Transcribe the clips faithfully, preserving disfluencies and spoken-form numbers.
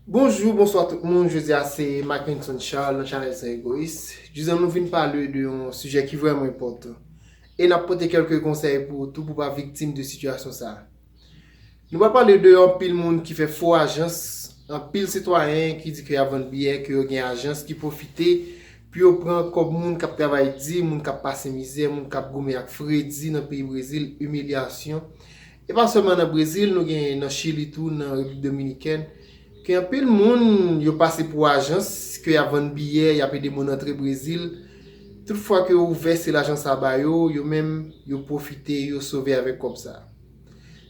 Bonjou, bonswa tout moun. Jodi a se Mackenson Charles nan chanèl San Egoyis. Jodi a nou vin pale de yon sijè ki vrèman enpòtan. E n ap pote kèlke konsèy pou ou tou pou pa viktim de sitiyasyon sa a. Nou pral pale de anpil moun ki fè fo ajans, anpil sitwayen ki di ke y ap vann biyè, ke yo gen ajans ki pwofite pou yo pran kòb moun k ap travay di, moun k ap pase mizè, moun k ap goumen ak fredi nan peyi Brezil, imilyasyon. E pa sèlman nan Brezil, nou gen nan Chili tou, nan Repiblik Dominikèn, ke anpil moun yo pase pou ajans, ke y ap vann biyè, y ap ede moun antre Brezil. Tout fwa ke yo ouvè se lajan sa ba yo, yo menm, yo pwofite, yo sove avèk kòb sa.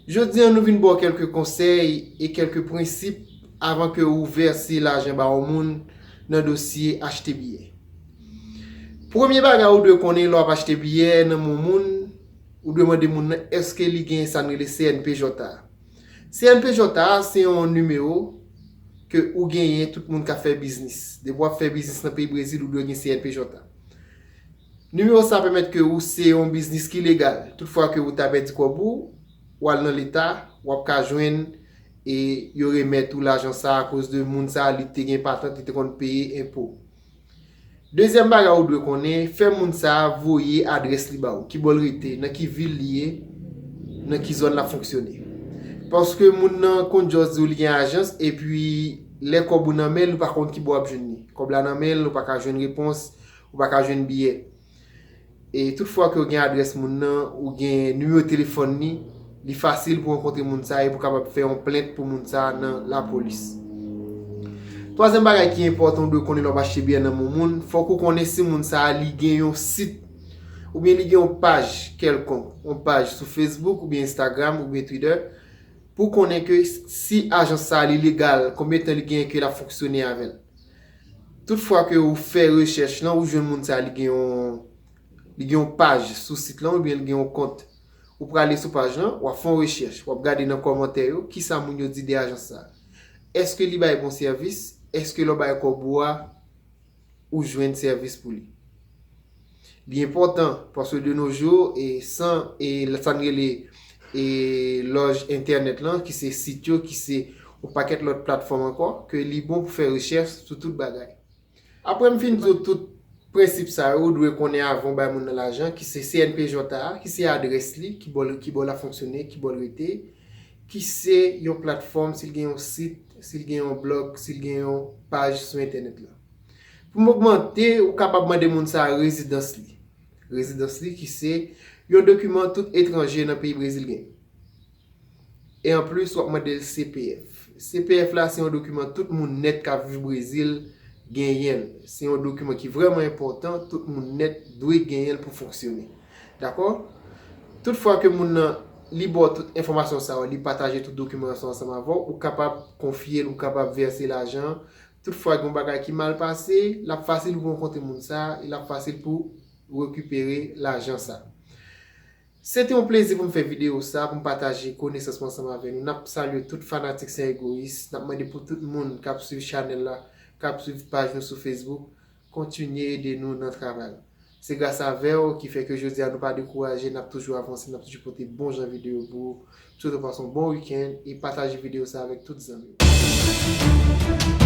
Jodi a, nou vin ba w kèlke konsèy e kèlke prensip avan ke ou vèse lajan ba yon moun nan dosye achte biyè. Premye bagay ou dwe konnen lè w ap achte biyè nan men yon moun, ou dwe mande moun nan èske li gen sa n rele C N P J a. C N P J a se yon nimewo ke ou genyen, tout moun ka fè biznis. Depi w ap fè biznis nan peyi Brezil, ou dwe gen C N P J a. Nimewo sa pèmèt ke ou se yon biznis ki legal. Tout fwa ke ou ta pèdi kòb ou, w al nan leta, w ap ka jwenn e yo remèt ou lajan sa akoz de moun sa li te gen patant, li te konn peye enpo. Dezyèm bagay ou dwe konnen, fè moun sa voye adrès li ba ou, ki bò l rete, nan ki vil li ye, nan ki zòn l ap fonksyone. Paske moun nan konn just di w li gen ajans, epi lè kòb ou nan men l, ou pa konn ki bò w ap jwenn li. Kòb la nan men l, ou pa ka jwenn repons, ou pa ka jwenn biyè. E tout fwa ke w gen adrès moun nan, ou gen nimewo telefòn li, li fasil pou rankontre moun sa e pou kapab fè yon plent pou moun sa nan lapolis. Twazyèm bagay ki enpòtan ou dwe konnen lè w ap achte biyè nan men yon moun, fòk ou konnen si moun sa li gen yon sit oubyen li gen yon paj kèlkonk, yon paj sou Facebook oubyen Instagram oubyen Twitter, pou konnen ke si ajans sa li legal, konbyen tan li genyen ke l ap fonksyone avè l. Tout fwa ke ou fè rechèch lan, ou jwenn moun sa li gen yon, li gen yon paj sou sit lan oubyen li gen yon kont. Ou prale sou paj lan, w ap fè yon rechèch, w ap gade nan kòmantè yo, kisa moun yo di de ajans sa. Èske li bay bon sèvis? Èske lè w bay kòb ou a, ou jwenn sèvis pou li? Li enpòtan, paske de nos jours, e san, e sa n rele, e lòj entènèt lan, ki se sit yo, ki se yon pakèt lòt platfòm ankò, ke li bon pou fè rechèch sou tout bagay. Apre m fin di w tout prensip sa yo, ou dwe konnen avan w bay moun nan lajan, ki se C N P J a, ki se adrès li, ki bò, ki bò l ap fonksyone, ki bò l rete, ki se yon platfòm, si l gen yon sit, si l gen yon blòg, si l gen yon paj sou entènèt la. Pou m ogmante, ou kapab mande moun sa rezidans li. Rezidans li ki se yon dokiman tout etranje nan peyi Brezil gen. E anplis, w ap mande l C P F. C P F la se yon dokiman tout moun nèt k ap viv Brezil genyen l. Se yon dokiman ki vrèman enpòtan, tout moun nèt dwe genyen l pou fonksyone. Dakò? Tout fwa ke moun nan li ba w tout enfòmasyon sa yo, li pataje tout dokiman sa yo ansanm avè w, ou kapab konfye l, ou kapab vèse lajan. Tout fwa gen yon bagay ki mal pase, l ap fasil pou rankontre moun sa, e l ap fasil pou rekipere lajan sa. Se te yon plezi pou m fè videyo sa, pou m pataje konesans mwen ansanm avè nou. N ap salye tout fanatik Sen Egoyis. N ap mande pou tout moun k ap swiv chanèl la, k ap swiv paj nou sou Facebook, kontinye ede nou nan travay. Se gras avè w ki fè ke jodi a nou pa dekouraje, n ap toujou avanse, n ap toujou pote bon jan videyo pou ou. M swete w pase yon bon wikenn e pataje videyo sa avèk tout zanmi w.